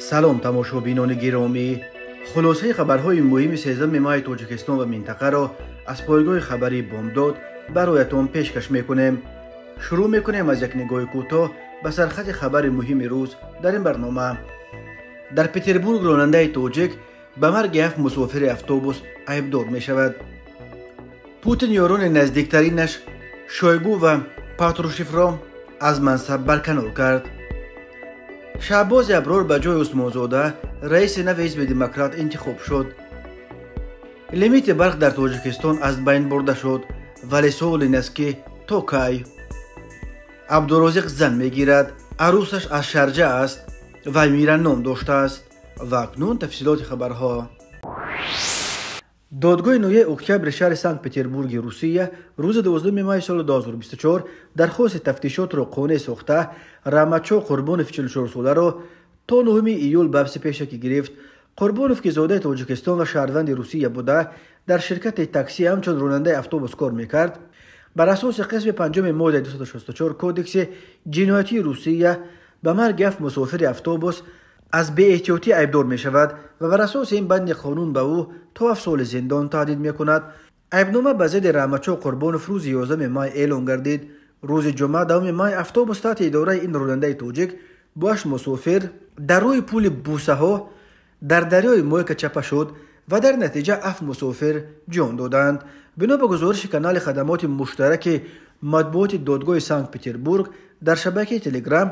Салом, тамошобинони гиромӣ. Хулосаи хабарҳои муҳими 13 майи Тоҷикистон ва минтақаро аз пойгоҳи хабарии Бомдод бароятон пешкаш мекунем. Шурӯъ мекунем аз як нигоҳи кӯтоҳ ба сархати хабари муҳими рӯз дар ин барнома. Дар Петербург ронандаи тоҷик ба марги 7 мусофири автобус айбдор мешавад. Путин ёрони наздиктаринаш Шойгу ва Патрушевро аз мансаб барканор кард. Шаҳбози Аброр ба ҷои Усмонзода раиси нави Ҳизби Демократ интихоб шуд. Лимити барқ дар Тоҷикистон аз байн бурда шуд, вале суол ин аст, ки то кай? Абдурозиқ зан мегирад, арӯсаш аз Шарҷа аст ва Мира ном доштааст. Ва акнун тафсилоти хабарҳо. Додгоҳи ноҳияи Октябри шаҳри Санкт-Петербурги Русия рӯзи 12 майи соли 2024 дархости тафтишотро қонеъ сохта, Раҳматшоҳ Қурбонов 44-соларо то 9 июл ба ҳабси пешакӣ гирифт. Қурбонов, ки зодаи Тоҷикистон ва шаҳрванди Русия буда, дар ширкати таксӣ ҳамчун ронандаи автобус кор мекард. Бар асоси қисми 5 моддаи 264 Кодекси ҷиноятии Русия ба марги 7 мусофири автобус аз беэҳтиётӣ айбдор мешавад ва бар асоси ин банди қонун ба ӯ то 7 соли зиндон таҳдид мекунад. Айбнома ба зидди Раҳматшоҳ Қурбонов рӯзи 11 май эълон гардид. Рӯзи ҷумъа, 10 май, автобус таҳти идораи ин ронандаи тоҷик бо 8 мусофир дар рӯи пули Бусаҳо дар дарёи Мойка чапа шуд ва дар натиҷа 7 мусофир ҷон доданд. Бино ба гузориши канали хадамоти муштараки матбуоти додгоҳи Санкт-Петербург дар шабакаи Телеграм,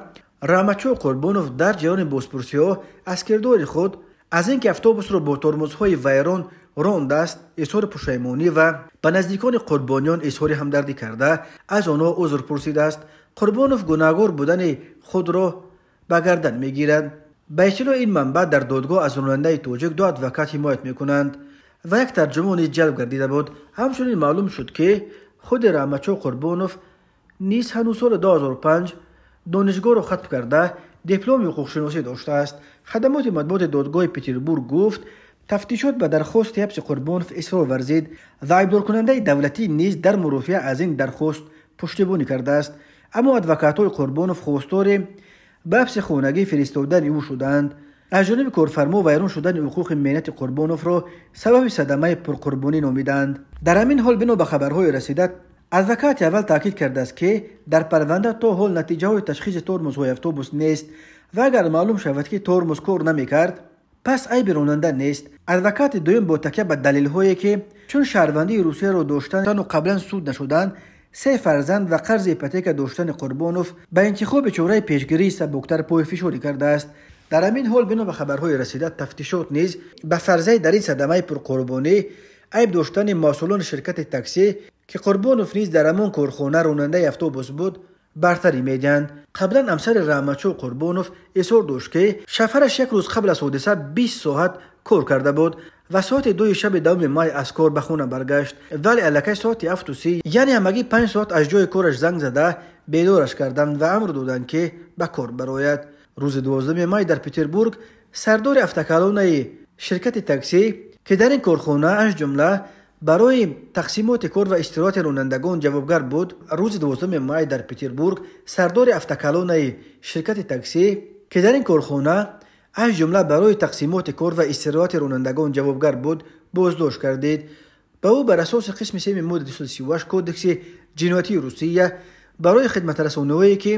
Раҳматшоҳ Қурбонов дар ҷараёни бозпурсиҳо аз кирдори худ, аз ин ки автобусро бо тормозҳои вайрон рондааст, изҳори пушаймонӣ ва ба наздикони қурбониён изҳори ҳамдардӣ карда, аз онҳо узр пурсидааст. Қурбонов гунаҳгор будани худро ба гардан мегирад. Ба иттилои ин манбаъ, дар додгоҳ аз ронандаи тоҷик 2 адвокат ҳимоят мекунанд ва як тарҷумон низ ҷалб гардида буд. Ҳамчунин маълум шуд, ки худи Раҳматшоҳ Қурбонов низ ҳанӯз соли 2005 донишгоҳро хатм карда, дипломи ҳуқуқшиносӣ доштааст. Хадамоти матбуоти додгоҳи Петербург гуфт, тафтишот ба дархости ҳабси Қурбонов исрор варзид ва айбдоркунандаи давлатӣ низ дар мурофиа аз ин дархост пуштибонӣ кардааст. Аммо адвокатҳои Қурбонов хостори ба ҳабси хонагӣ фиристодани ӯ шуданд. Аз ҷониби корфармо вайрон шудани ҳуқуқи меҳнати Қурбоновро сабаби садамаи пурқурбонӣ номиданд. Дар ҳамин ҳол, бино ба хабарҳои расида, адвокати аввал таъкид кардааст, ки дар парванда то ҳол натиҷаҳои ташхиси тормозҳои автобус нест ва агар маълум шавад, ки тормоз кор намекард, пас айби ронанда нест. Адвокати дуюм бо такя ба далелҳое, ки чун шаҳрвандии Русияро доштану қаблан суд нашуданд, 3 фарзанд ва қарзи ипотека доштани Қурбонов, ба интихоби чораи пешгирии сабуктар пойфишорӣ кардааст. Дар ҳамин ҳол, бино ба хабарҳои расида, тафтишот низ ба фарзаи дар ин садамаи пурқурбонӣ айб доштани масъулони ширкати таксӣ, ки Қурбонов низ дар ҳамон корхона ронандаи автобус буд, бартарӣ медиҳанд. Қаблан ҳамсари Раҳматшоҳ Қурбонов изҳор дошт, ки шавҳараш як рӯз қабл аз ҳодиса 20 соат кор карда буд ва соати 2 шаби 10 май аз кор ба хона баргашт, вале аллакай соати 7:30, яъне ҳамагӣ 5 соат аз ҷои кораш занг зада бедораш карданд ва амр доданд, ки ба кор барояд. Рӯзи 12 май дар Петербург сардори автокалонаи ширкати таксӣ, ки дар ин корхона аз ҷумла барои тақсимоти кор ва истироҳати ронандагон ҷавобгар буд, рӯзи 12 май дар Петербург сардори автокалонаи ширкати таксӣ, ки дар ин корхона аз ҷумла барои тақсимоти кор ва истироҳати ронандагон ҷавобгар буд, боздошт кардид. Ба ӯ бар асоси қисми 3 моддаи 238 Кодекси ҷиноятии Русия барои хидматрасониҳое, ки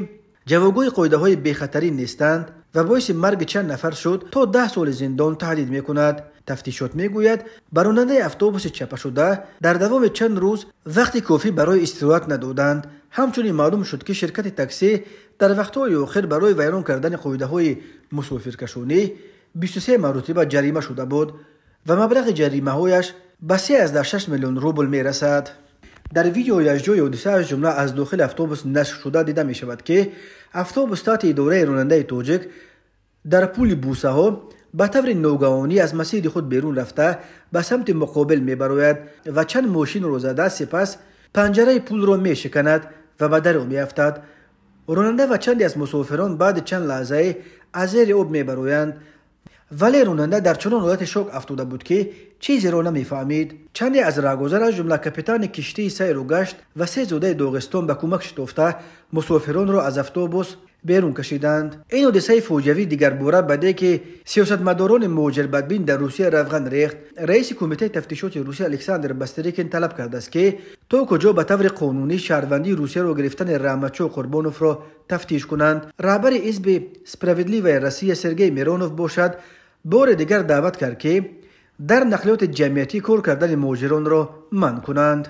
ҷавобгӯи қоидаҳои бехатарӣ нестанд ва боиси марги чанд нафар шуд, то 10 соли зиндон таҳдид мекунад. Тафтишот мегӯяд, ба ронандаи автобуси чапашуда дар давоми чанд рӯз вақти кофӣ барои истироҳат надоданд. Ҳамчунин маълум шуд, ки ширкати таксӣ дар вақтҳои охир барои вайрон кардани қоидаҳои мусофиркашонӣ 23 маротиба ҷарима шуда буд ва маблағи ҷаримаҳояш ба 3,6 миллион рубл мерасад. Дар видеои аз ҷои ҳодиса, аз ҷумла аз дохили автобус нашр шуда, дида мешавад, ки автобус таҳти идораи ронандаи тоҷик дар пули Бусаҳо ба таври ногаҳонӣ аз масири худ берун рафта ба самти муқобил мебарояд ва чанд мошинро зада, сипас панҷараи пулро мешиканад ва ба дарё меафтад. Ронанда ва чанде аз мусофирон баъди чанд лаҳзае аз зери об мебароянд, вале ронанда дар чунон ҳолати шок афтода буд, ки чизеро намефаҳмид. Чанде аз раҳгузар, аз ҷумла капитани киштии сайру гашт ва 3 зодаи Доғистон, ба кӯмак шитофта мусофиронро аз автобус берун кашиданд. Ин ҳодисаи фоҷиавӣ дигарбора баъде ки сиёсатмадорони муҳоҷирбадбин дар Русия равған рехт, раиси кумитаи тафтишоти Русия Александр Бастрикин талаб кардааст, ки то куҷо ба таври қонунӣ шаҳрвандии Русияро гирифтани Раҳматшоҳ Қурбоновро тафтиш кунанд. Раҳбари ҳизби Справедливая Россия Сергей Миронов бошад, бори дигар даъват кард, ки дар нақлиёти ҷамъиятӣ кор кардани муҳоҷиронро манъ кунанд.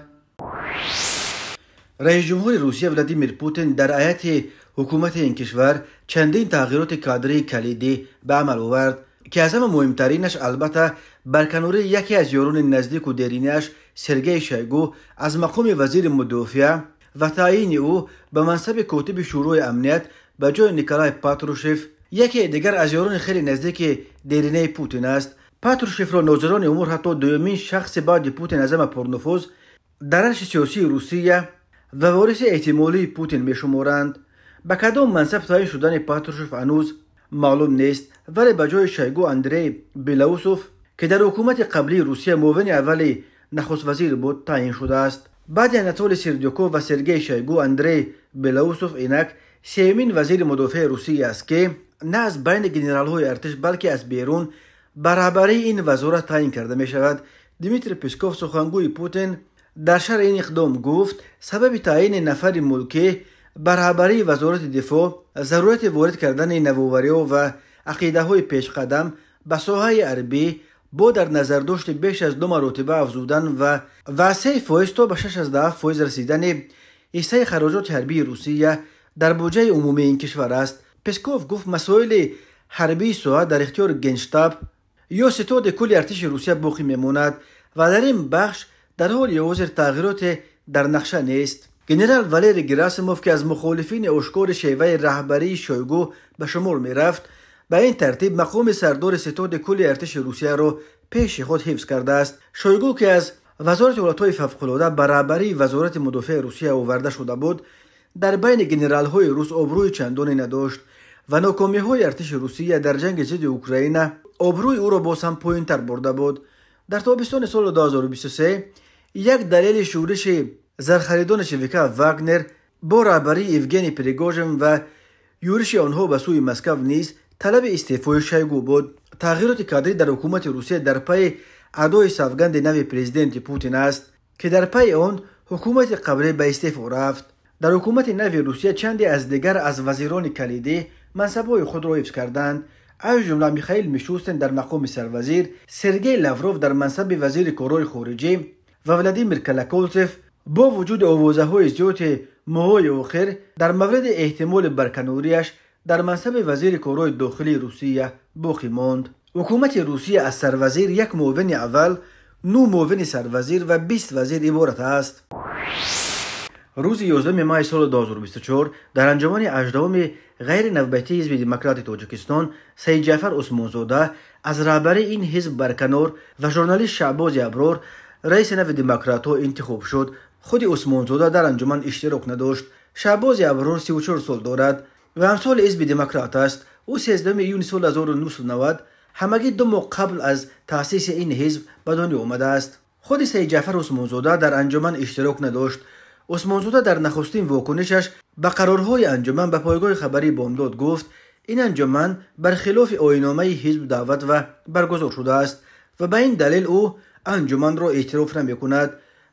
Раисҷумҳури Русия Владимир Путин дар ҳайати ҳукумати ин кишвар чандин тағйироти кадрии калидӣ ба амал овард, ки аз ҳама муҳимтаринаш албатта барканории яке аз ёрони наздику деринаш Сергей Шойгу аз мақоми вазири мудофиа ва таъйини ӯ ба мансаби котиби Шӯрои амният ба ҷои Николай Патрушев, яке дигар аз ёрони хеле наздики деринаи Путин аст. Патрушевро нозирони умур ҳатто дуюмин шахси баъди Путин аз ҳама пурнуфуз дар арши сиёсии Русия ва вориси эҳтимолии Путин мешуморанд. Ба кадом мансаб таъин шудани Патрушев ҳанӯз маълум нест, вале ба ҷои Шойгу Андрей Белоусов, ки дар ҳукумати қаблии Русия муовини аввали нахуствазир буд, таъин шудааст. Баъди Анатолий Сердюков ва Сергей Шойгу, Андрей Белоусов инак сеюмин вазири мудофиаи Русия аст, ки на аз байни генералҳои артиш, балки аз берун ба раҳбарии ин вазорат таъин карда мешавад. Дмитрий Песков, сухангӯи Путин, дар шарҳи ин иқдом гуфт, сабаби таъини нафари мулкӣ ба раҳбарии вазорати дифоъ зарурати ворид кардани навовариҳо ва ақидаҳои пешқадам ба соҳаи ҳарбӣ бо дар назардошти беш аз 2 маротиба афзудан ва 3% то ба 6,7% расидани ҳиссаи хароҷоти ҳарбии Русия дар буҷаи умумии ин кишвар аст. Песков гуфт, масоили ҳарбии соҳа дар ихтиёри Генштаб ё ситоди кулли артиши Русия боқӣ мемонад ва дар ин бахш дар ҳоли ҳозир тағйироте дар нақша нест. Генерал Валерий Герасимов, ки аз мухолифини ошкори шеваи раҳбарии Шойгу ба шумор мерафт, ба ин тартиб мақоми сардори ситоди кулли артиши Русияро пеши худ ҳифз кардааст. Шойгу, ки аз вазорати ҳолатҳои фавқулода ба раҳбарии вазорати мудофиаи Русия оварда шуда буд, дар байни генералҳои рус обрӯи чандоне надошт ва нокомиҳои артиши Русия дар ҷанги зидди Украина обрӯи ӯро боз ҳам поинтар бурда буд. Дар тобистони соли 2023 як далели шӯриши зархаридони ЧВК Вагнер бо раҳбарии Евгений Пригожин ва юриши онҳо ба сӯи Москав низ талаби истеъфои Шойгу буд. Тағйироти кадрӣ дар ҳукумати Русия дар пайи адои савганди нави президенти Путин аст, ки дар пайи он ҳукумати қаблӣ ба истеъфо рафт. Дар ҳукумати нави Русия чанде аз дигар аз вазирони калидӣ мансабҳои худро ҳифз карданд, аз ҷумла Михаил Мишустин дар мақоми сарвазир, Сергей Лавров дар мансаби вазири корҳои хориҷӣ ва Владимир Колоколцев бо вуҷуди овозаҳои зиёди моҳҳои охир дар мавриди эҳтимоли барканориаш дар мансаби вазири корҳои дохилии Русия боқӣ монд. Ҳукумати Русия аз сарвазир, як муовини аввал, 9 муовини сарвазир ва 20 вазир иборат аст. Рӯзи 11 май соли 2024 дар анҷумани 18-уми ғайринавбатии ҳизби Демократи Тоҷикистон Саидҷаъфар Усмонзода аз раҳбарии ин ҳизб барканор ва журналист Шаҳбози Аброр раиси нави демократҳо интихоб шуд. Худи Усмонзода дар анҷуман иштирок надошт. Шаҳбози Аброр 34 сол дорад ва ҳамсоли ҳизби демократ аст. Ӯ 13 июни соли 1990 ҳамагӣ 2 моҳ қабл аз таъсиси ин ҳизб ба дунё омадааст. Худи Саидҷаъфар Усмонзода дар анҷуман иштирок надошт. Усмонзода дар нахустин вокунишаш ба қарорҳои анҷуман ба пойгоҳи хабарии Бомдод гуфт, ин анҷуман бар хилофи оинномаи ҳизб даъват ва баргузор шудааст ва ба ин далел ӯ анҷуманро эътироф намекунад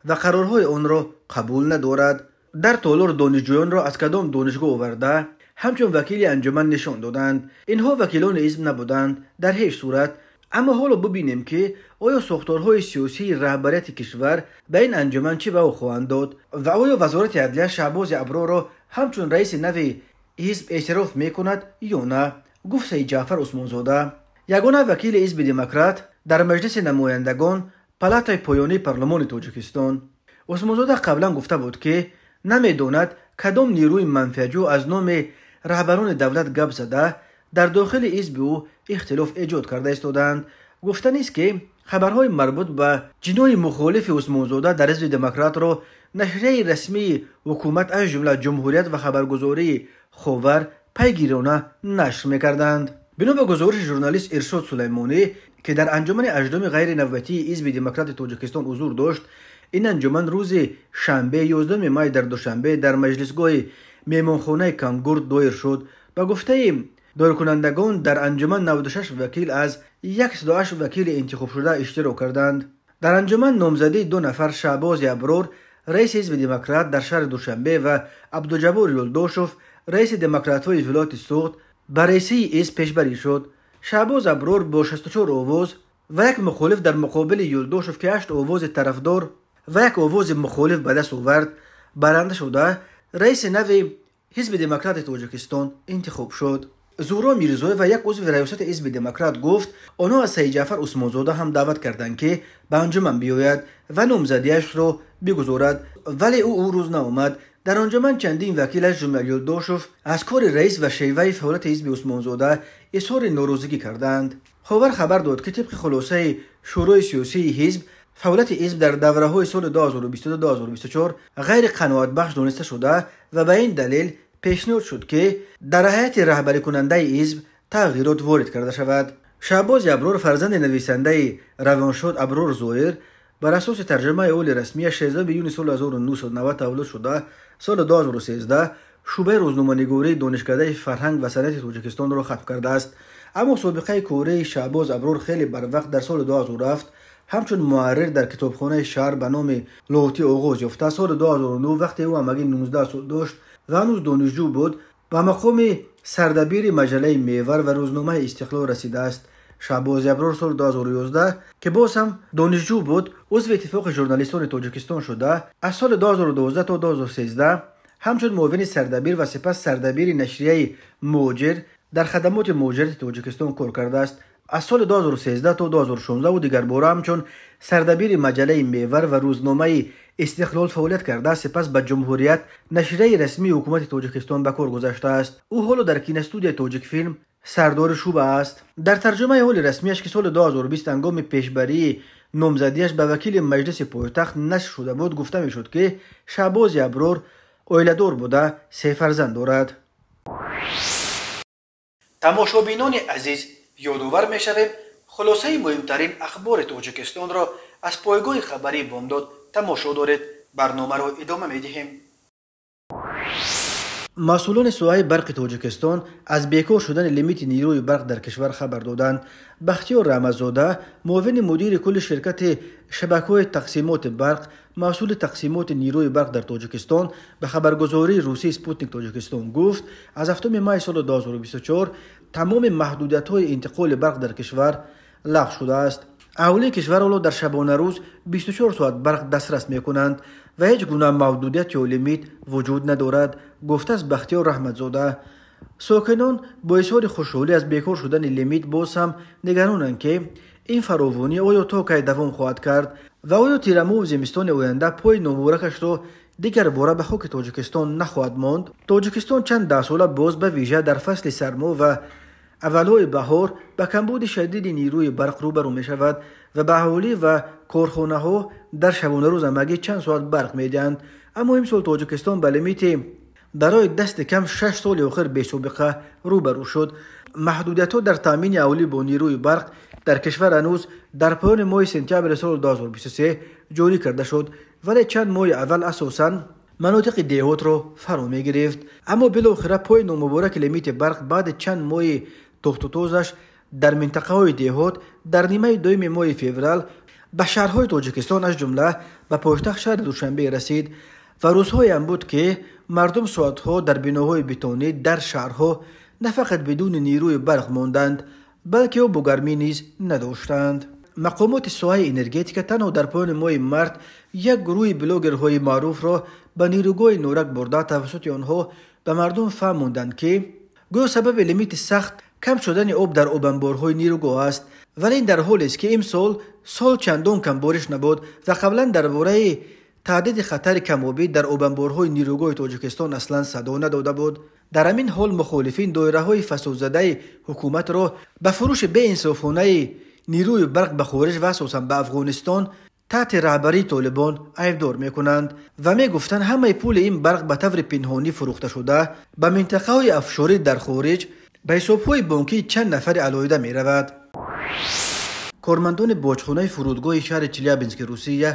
ва қарорҳои онро қабул надорад. Дар толор донишҷӯёнро аз кадом донишгоҳ оварда ҳамчун вакили анҷуман нишон доданд. Инҳо вакилони ҳизб набуданд дар ҳеҷ сурат. Аммо ҳоло бубинем, ки оё сохторҳои сиёсии раҳбарияти кишвар ба ин анҷуман чӣ баҳо хоҳанд дод ва оё вазорати адлия Шаҳбози Аброрро ҳамчун раиси нави ҳизб эътироф мекунад ё на, гуфт Саидҷаъфар Усмонзода. Ягона вакили ҳизби демократ дар маҷлиси намояндагон, палатаи поёнии парлумони Тоҷикистон. Усмонзода қаблан гуфта буд, ки намедонад кадом нерӯи манфиатҷӯ аз номи раҳбарони давлат гап зада дар дохили ҳизби ӯ ихтилоф эҷод карда истодаанд. Гуфтанист, ки хабарҳои марбут ба ҷинои мухолифи Усмонзода дар ҳизби демократро нашрияи расмии ҳукумат аз ҷумла Ҷумҳурият ва хабаргузории Ховар пайгирона нашр мекарданд. Бино ба гузориши журналист Иршод Сулаймонӣ, ки дар анҷумани 18-уми ғайринавбатии ҳизби демократи Тоҷикистон ҳузур дошт, ин анҷуман рӯзи шанбе 11 май дар Душанбе дар маҷлисгоҳи меҳмонхонаи Кангурд доир шуд. Ба гуфтаи доиркунандагон, дар анҷуман 96 вакил аз 108 вакили интихобшуда иштирок карданд. Дар анҷуман номзадии ду нафар Шаҳбози Аброр, раиси ҳизби демократ дар шаҳри Душанбе, ва Абдуҷаббор Юлдошев, раиси демократҳои вилояти Суғд, ба раисии ҳизб пешбарӣ шуд. Шаҳбоз Аброр бо 64 овоз ва як мухолиф дар муқобили Юлдошев, ки 8 овози тарафдор ва як овози мухолиф ба даст овард, баранда шуда, раиси нави ҳизби демократи Тоҷикистон интихоб шуд. Зуҳро Мирзоева, як узви раёсати ҳизби демократ, гуфт, онҳо аз Саидҷаъфар Усмонзода ҳам даъват карданд, ки ба анҷуман биёяд ва номзадиашро бигузорад, вале ӯ он рӯз наомад. Дар анҷуман чандин вакил, аз ҷумла Юлдошев, аз кори раис ва шеваи фаъолияти ҳизби Усмонзода изҳори норозигӣ карданд. Ховар хабар дод, ки тибқи хулосаи шӯрои сиёсии ҳизб, фаъолияти ҳизб дар давраҳои соли 2022-2024 ғайриқаноатбахш дониста шуда ва ба ин далел пешниҳод шуд, ки дар ҳайати раҳбарикунандаи ҳизб тағйирот ворид карда шавад. Шаҳбози Аброр, фарзанди нависандаи равоншод Аброр Зоир, бар асоси тарҷумаи оли расмия 16 июни соли 1990 таваллуд шуда, соли 2013 шӯъбаи рӯзноманигории Донишкадаи фарҳанг ва санъати Тоҷикистонро хатм кардааст. Аммо собиқаи кории Шаҳбоз Аброр хеле барвақт дар соли 2007 ҳамчун муҳаррир дар китобхонаи шаҳр ба номи Лоҳутӣ оғоз ёфта, соли 2009, вақте ӯ ҳамагӣ 19 сол дошт ва ҳанӯз донишҷӯ буд, ба мақоми сардабири маҷаллаи Мевар ва рӯзномаи Истиқлол расидааст. Шаҳбози Аброр соли 2011, ки боз ҳам донишҷӯ буд, узви Иттифоқи журналистони Тоҷикистон шуда, аз соли 2012 то 2013 ҳамчун муовини сардабир ва сипас сардабири нашрияи Муҳоҷир дар хадамоти муҳоҷирати Тоҷикистон кор кардааст. Аз соли 2013 то 2016 ӯ дигарбора ҳамчун сардабири маҷаллаи Мевар ва рӯзномаи Истиқлол фаъолият карда, сипас ба Ҷумҳурият, нашрияи расмии ҳукумати Тоҷикистон, ба кор гузаштааст. Ӯ ҳоло дар киностудияи Тоҷикфилм сардори шӯъба аст. Дар тарҷумаи ҳоли расмияш, ки соли 2020 ҳангоми пешбарии номзадиаш ба вакили маҷлиси пойтахт нашр шуда буд, гуфта мешуд, ки Шаҳбози Аброр оиладор буда, се фарзанд дорад. Тамошобинони азиз, ёдовар мешавем, хулосаи муҳимтарин ахбори Тоҷикистонро аз пойгоҳи хабарии Бомдод тамошо доред. Барномаро идома медиҳем. Масъулони соҳаи барқи Тоҷикистон аз бекор шудани лимити нерӯи барқ дар кишвар хабар доданд. Бахтиёр Раҳматзода, муовини мудири кулли ширкати шабакаҳои тақсимоти барқ, масъули тақсимоти нерӯи барқ дар Тоҷикистон, ба хабаргузории русии Спутник Тоҷикистон гуфт, аз 7 май соли 2024 тамоми маҳдудиятҳои интиқоли барқ дар кишвар лағв шудааст. Аҳолии кишвар ҳоло дар шабонарӯз 24 соат барқ дастрас мекунанд ва ҳеҷ гуна маҳдудият ё лимит вуҷуд надорад, гуфтааст Бахтиёр Раҳматзода. Сокинон бо изҳори хушҳолӣ аз бекор шудани лимит боз ҳам нигаронанд, ки ин фаровонӣ оё то кай давом хоҳад кард ва оё тирамоҳу зимистони оянда пои номуборакашро дигар бора ба хоки Тоҷикистон нахоҳад монд. Тоҷикистон чанд даҳсола боз ба вижа дар фасли сармо ва аввалҳои баҳор ба камбуди шадиди нерӯи барқ рӯбарӯ мешавад ва ба аҳолӣ ва корхонаҳо дар шабонарӯз ҳамагӣ чанд соат барқ медиҳанд. Аммо имсол Тоҷикистон ба лимити барои дасти кам 6 соли охир бесобиқа рӯбарӯ шуд. Маҳдудиятҳо дар таъмини аҳолӣ бо нерӯи барқ дар кишвар ҳанӯз дар поёни моҳи сентябри соли 2023 ҷорӣ карда шуд, вале чанд моҳи аввал асосан манотиқи деҳотро фаро мегирифт. Аммо билохира пои номубораки лимити барқ баъди чанд моҳи тохтутозаш дар минтақаҳои деҳот дар нимаи дуюми моҳи феврал ба шаҳрҳои Тоҷикистон, аз ҷумла ба пойтахт шаҳри Душанбе расид ва рӯзҳоеам буд, ки мардум соатҳо дар биноҳои бетонӣ дар шаҳрҳо на фақат бидуни нерӯи барқ монданд, балки обу гармӣ низ надоштанд. Мақомоти соҳаи энергетика танҳо дар поёни моҳи март як гурӯҳи блогерҳои маъруфро ба нерӯгоҳи Норак бурда, тавассути онҳо ба мардум фаҳмонданд, ки гӯё сабаби лимити сахт кам шудани об дар обанборҳои нерӯгоҳ аст. Вале ин дар ҳолест, ки имсол сол чандон камбориш набуд ва қаблан дар бораи таҳдиди хатари камобӣ дар обанборҳои нерӯгоҳи Тоҷикистон аслан садо надода буд. Дар ҳамин ҳол мухолифин доираҳои фасодзадаи ҳукуматро ба фурӯши беинсофонаи нерӯи барқ ба хориҷ ва асосан ба Афғонистон таҳти раҳбарии Толибон айбдор мекунанд ва мегуфтанд, ҳамаи пули ин барқ ба таври пинҳонӣ фурӯхта шуда ба минтақаҳои афшорӣ дар хориҷ ба ҳисобҳои бонкии чанд нафари алоҳида меравад. Кормандони боҷхонаи фурудгоҳи шаҳри Челябински Русия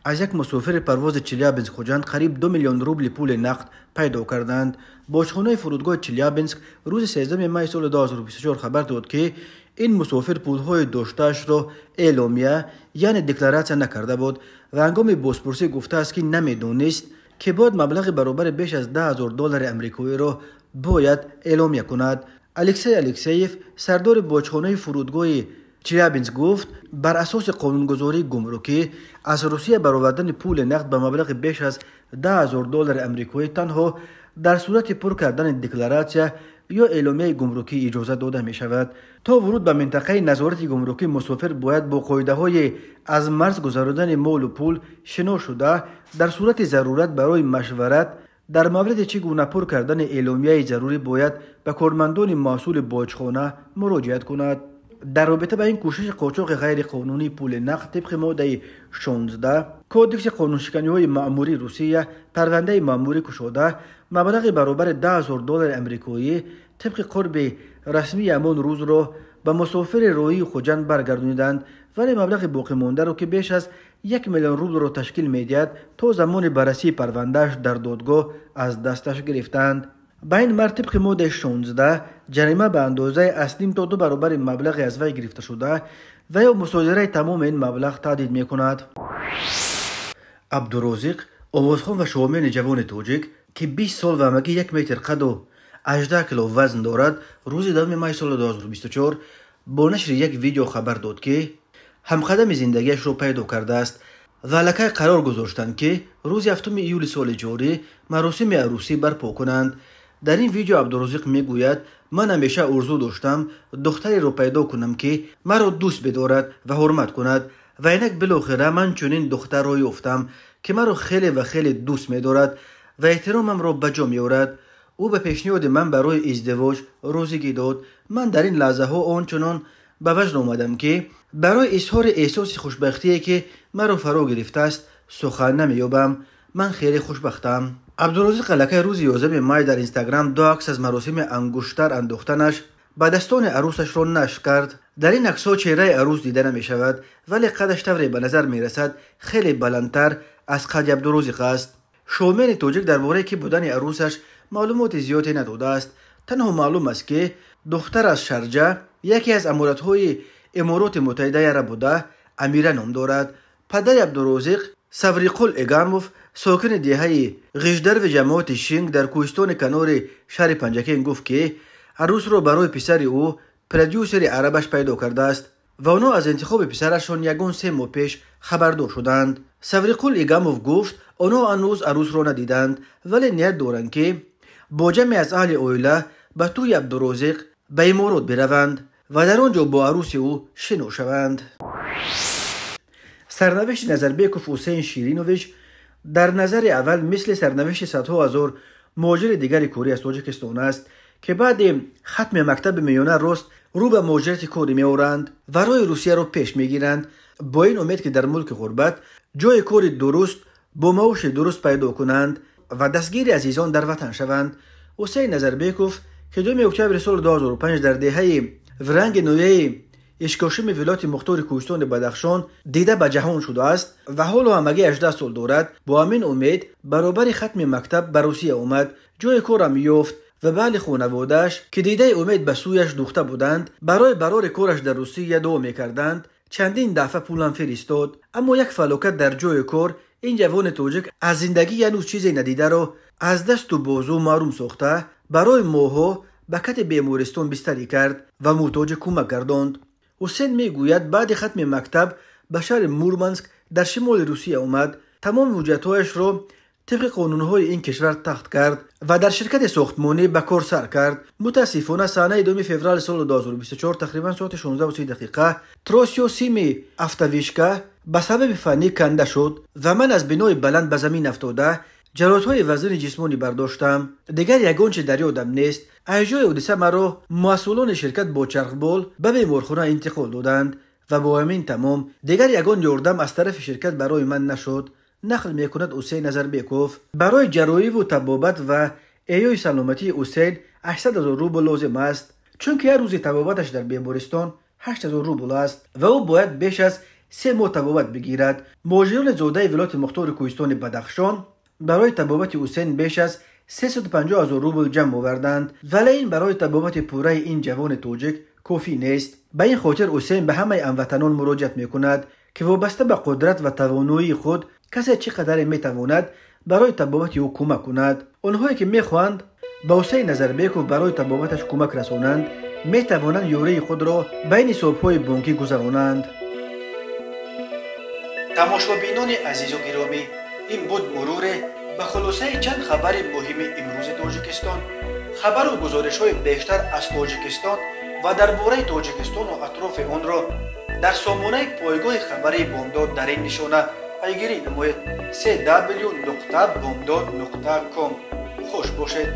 аз як мусофири парвози Челябинск-Хуҷанд қариб 2 миллион рубли пули нақд пайдо карданд. Боҷхонаи фурудгоҳи Челябинск рӯзи 13 май соли 2024 хабар дод, ки ин мусофир пулҳои доштаашро эъломия, яъне декларатсия накарда буд ва ҳангоми бозпурсӣ гуфтааст, ки намедонист, ки бояд маблағи баробари беш аз 10 000 доллари амрикоиро бояд эъломия кунад. Алексей Алексеев, сардори боҷхонаи фурудгоҳи Челябинск гуфт, бар асоси қонунгузории гумрукӣ аз Русия баровардани пули нақд ба маблағи беш аз 10 000 доллари амрикоӣ танҳо дар сурати пур кардани декларатсия ё эъломияи гумрукӣ иҷоза дода мешавад. То вуруд ба минтақаи назорати гумрукӣ мусофир бояд бо қоидаҳои аз марз гузарондани молу пул шинос шуда, дар сурати зарурат барои машварат дар мавриди чӣ гуна пур кардани эъломияи зарурӣ бояд ба кормандони масъули боҷхона муроҷиат кунад. Дар робита ба ин кӯшиши қочоқи ғайриқонунии пули нақд тибқи моддаи 16 Кодекси қонуншиканиҳои маъмурии Русия парвандаи маъмурӣ кушода, маблағи баробари 10 000 доллари амрикоӣ тибқи қурби расмии ҳамон рӯзро ба мусофири роҳии Хуҷанд баргардониданд, вале маблағи боқимондаро, ки беш аз 1 миллион рублро ташкил медиҳад, то замони баррасии парвандааш дар додгоҳ аз дасташ гирифтанд. Ба ин мард тибқи моддаи 16 ҷарима ба андозаи аз ним то 2 баробари маблағи аз вай гирифташуда ва ё мусодираи тамоми ин маблағ таҳдид мекунад. Абдурозиқ, овозхон ва шоумени ҷавони тоҷик, ки 20 сол ва ҳамагӣ 1 метр қаду 18 кило вазн дорад, рӯзи 10 май соли 2024 бо нашри як видео хабар дод, ки ҳамқадами зиндагиашро пайдо кардааст ва аллакай қарор гузоштанд, ки рӯзи 7 июли соли ҷорӣ маросими арӯсӣ барпо кунанд. Дар ин видео Абдурозиқ мегӯяд: ман ҳамеша орзу доштам духтареро пайдо кунам, ки маро дӯст бидорад ва ҳурмат кунад, ва инак билохира ман чунин духтарро ёфтам, ки маро хеле ва хеле дӯст медорад ва эҳтиромамро ба ҷо меорад. Ӯ ба пешниҳоди ман барои издивоҷ розигӣ дод. Ман дар ин лаҳзаҳо он чунон ба ваҷд омадам, ки барои изҳори эҳсоси хушбахтие, ки маро фаро гирифтааст, сухан намеёбам. Ман хеле хушбахтам. Абдурозиқ аллакай рӯзи 11 май дар Инстаграм ду акс аз маросими ангуштар андохтанаш ба дастони арӯсашро нашр кард. Дар ин аксҳо чеҳраи арӯс дида намешавад, вале қадаш тавре ба назар мерасад хеле баландтар аз қадди Абдурозиқ аст. Шоумени тоҷик дар бораи ки будани арӯсаш маълумоти зиёде надодааст. Танҳо маълум аст, ки духтар аз Шарҷа, яке аз аморатҳои Эмороти Муттаҳидаи Араб буда, Амира ном дорад. Падари Абдурозиқ Савриқул Эгамов, сокини деҳаи Ғиждарви ҷамоати Шинг дар кӯҳистони канори шаҳри Панҷакент гуфт, ки арӯсро барои писари ӯ продюсери арабаш пайдо кардааст ва онҳо аз интихоби писарашон ягон 3 моҳ пеш хабардор шуданд. Савриқул Игамов гуфт, онҳо ҳанӯз арӯсро надиданд, вале ният доранд, ки бо ҷамъе аз аҳли оила ба тӯи Абдурозиқ ба Иморот бираванд ва дар он ҷо бо арӯси ӯ шино шаванд. Сарнавишти Назарбеков Ҳусейн Ширинович дар назари аввал мисли сарнавишти садҳо ҳазор муҳоҷири дигари корӣ аз Тоҷикистон аст, ки баъди хатми мактаби миёна рост рӯ ба муҳоҷирати корӣ меоранд ва роҳи Русияро пеш мегиранд, бо ин умед, ки дар мулки ғурбат ҷойи кори дуруст бо маоши дуруст пайдо кунанд ва дастгири азизон дар ватан шаванд. Ҳусейн Назарбеков, ки 2 октябри соли 2005 дар деҳаи Вранги ноҳияи Ишкошими вилояти мухтори кӯҳистони Бадахшон дида ба ҷаҳон шудааст ва ҳоло ҳамагӣ 18 сол дорад, бо ҳамин умед баробари хатми мактаб ба Русия омад, ҷойи корам ёфт ва ба аҳли хонаводааш, ки дидаи умед ба сӯяш духта буданд, барои барори кораш дар Русия дуо мекарданд, чандин дафъа пулам фиристод. Аммо як фалокат дар ҷойи кор ин ҷавони тоҷик аз зиндагӣ ҳанӯз чизе надидаро аз дасту бозу маҳрум сохта, барои моҳҳо ба кати бемористон бистарӣ кард ва муҳтоҷи кӯмак гардонд. Ҳусейн мегӯяд, баъди хатми мактаб ба шаҳри Мурманск дар шимоли Русия омад, тамоми ҳуҷҷатҳояшро тибқи қонунҳои ин кишвар тахт кард ва дар ширкати сохтмонӣ ба кор сар кард. Мутаассифона, санаи 2 феврали соли 2024 тақрибан соати 16:30 тросиё сими автовишка ба сабаби фаннӣ канда шуд ва ман аз бинои баланд ба замин афтода ҷароҳатҳои вазнини ҷисмонӣ бардоштам. Дигар ягон чи дар ёдам нест. Аз ҷои ҳодиса маро масъулони ширкат бо чархбол ба беморхона интиқол доданд ва бо ҳамин тамом. Дигар ягон ёрдам аз тарафи ширкат барои ман нашуд, нақл мекунад Ҳусейн Назарбеков. Барои ҷарроҳиву табобат ва эҳёи саломатии Ҳусейн 800 000 рубл лозим аст, чунки ҳар рӯзи табобаташ дар бемористон 8000 рубл аст ва ӯ бояд беш аз 3 моҳ табобат бигирад. Муҳоҷирони зодаи вилояти мухтори кӯҳистони Бадахшон барои табобати Ҳусейн беш аз 350 ҳазор рубл ҷамъ оварданд, вале ин барои табобати пурраи ин ҷавони тоҷик кофӣ нест. Ба ин хотир Ҳусейн ба ҳамаи ҳамватанон муроҷиат мекунад, ки вобаста ба қудрат ва тавоноии худ касе чӣ қадаре метавонад барои табобати ӯ кӯмак кунад. Онҳое ки мехоҳанд ба Ҳусейн Назарбеков барои табобаташ кӯмак расонанд, метавонанд ёрии худро ба ин ҳисобҳои бонкӣ гузаронанд. Тамошобинони азизу гиромӣ, ин буд муруре ба хулосаи чанд хабари муҳими имрӯзи Тоҷикистон. Хабару гузоришҳои бештар аз Тоҷикистон ва дар бораи Тоҷикистону атрофи онро дар сомонаи пойгоҳи хабарии Бомдод дар ин нишона пайгирӣ намоед: cw.bomdod.com. Хуш бошед.